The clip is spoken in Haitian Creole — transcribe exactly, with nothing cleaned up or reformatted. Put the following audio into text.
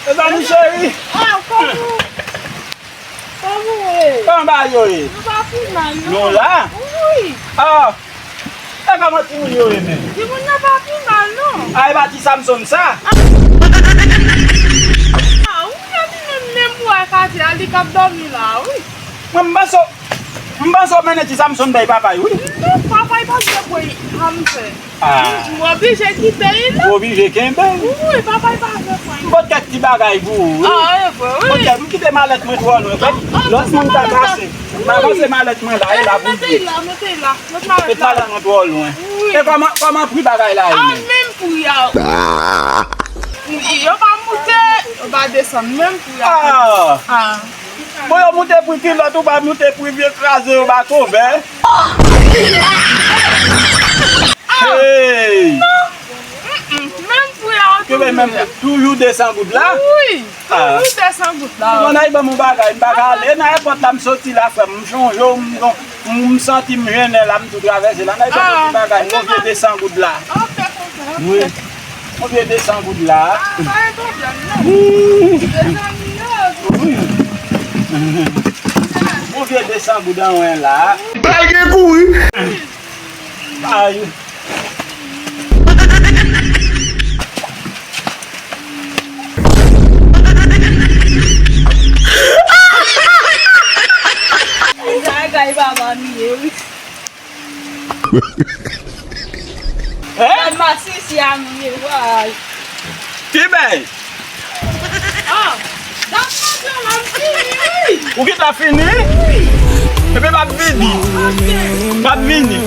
Mezanmi cheri. Ah, kòman? Kòman w ye? Kòman bagay yo ye? Nou pa pi mal, non. Nou la? Wi. Ah. E kòman timoun yo ye menm? Timoun nan pa pi mal, non. Ah, e pa ti Samson sa? Ah, wi, epi menm, menm pou wè katye a, li k ap dòmi la, wi. Mwen, m panse, m panse w mennen ti Samson bay papa l, wi. Non, papa l pa vle pran l, sa m fè. Ah. M oblije kite l la. Ou oblije kenbe l. Wi, papa l pa vle pran l. M pot kèk ti bagay pou ou, wi. Ah, e vre, wi. Pot kèk, m kite malèt mwen twò lwen. Ah, ah, lòt moun ta pase. M ta pase malèt mwen la, e la pou l ye. Mete l la, mete l la. Met malèt la. Met malèt mwen twò lwen. Wi. E kòman, kòman pri bagay la ye menm? Ah, menm pri a. Yo pa moute, yo pa desann, menm pri a. Ah. Ah. Bon, yo moute pri kilòt, ou pa moute pri vye kraze yo ba kovè. Hey! Non. Mm-mm. Menm pri a, toujou menm, toujou de san goud la? Wi, toujou de san goud la. Bon, n a ban m yon bagay, m pa ka ale nan èpòt la, m soti la, frè m, m chonje w, m, m, m santi m jennen la, m tou travèse la, n a ban m yon ti bagay, m vye de san goud la. Ok, ok, ok. Wi. Konbyen de san goud la? Ah, pa gen pwoblèm, non. Wi. Mezanmi, yo. Wi. Konbyen de san goud an wen la? Bal gen kouri. Ay. Zagay papa nou ye, wi. Hein? Gad masisi a nou ye, vway. Ki bèy? Ah, dat manje la m fini, wi. Ou ki ta fini? Wi. Epi m ap vini. Ok. M ap vini.